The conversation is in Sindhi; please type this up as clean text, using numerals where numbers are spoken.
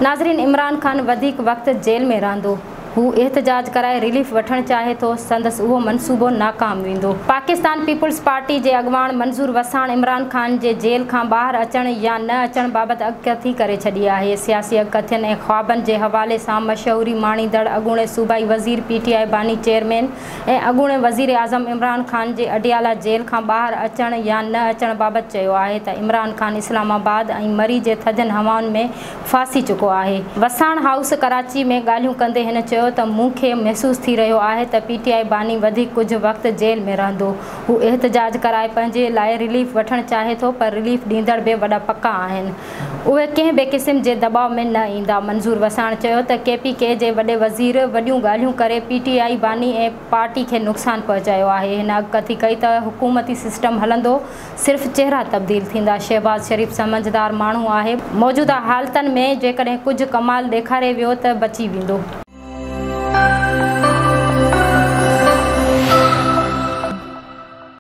ناظرين عمران خان وڌيڪ وقت جيل ۾ رهندو، هو احتجاج ڪرائي رليف وٺڻ چاهي ٿو، سندس اهو منصوبو ناڪام ويندو. پاڪستان پيپلز پارٽي جي اڳواڻ منظور وساڻ عمران خان جي جيل کان ٻاهر اچڻ يا نه اچڻ بابت اڳڪٿي ڪري ڇڏي آهي. سياسي اڳڪٿين ۽ خوابن جي حوالي سان مشهوري ماڻيندڙ اڳوڻي صوبائي وزير پي ٽي آء باني چيئرمين ۽ اڳوڻي وزيراعظم عمران خان جي اڊيالا جيل کان ٻاهر اچڻ يا نه اچڻ بابت چيو آهي ته عمران خان اسلام آباد ۽ مري جي ٿڌين هوائن ۾ ڦاسي چڪو آهي. وساڻ هائوس ڪراچي ۾ ڳالهيون ڪندي هن چيو ته مون کي محسوس ٿي رهيو آهي ته پي ٽي آء باني وڌيڪ ڪجهه وقت جيل ۾ رهندو. هو احتجاج ڪرائي پنهنجي لاء رليف وٺڻ چاهي ٿو پر رليف ڏيندڙ به وڏا پڪا آهن. اهي ڪنهن به قسم جي دٻاء ۾ نه ايندا. منظور وساڻ چيو ته ڪي پي ڪي جي وڏي وزير وڏيون ڳالهيون ڪري پي ٽي آء باني ۽ پارٽي کي نقصان پهچايو آهي. هن اڳڪٿي ڪئي ته حڪومتي سسٽم هلندو، صرف چهرا تبديل ٿيندا، شهباز شريف سمجهدار ماڻهو آهي، موجوده حالتن ۾ جيڪڏهن ڪجهه ڪمال ڏيکاري ويو ته بچي ويندو.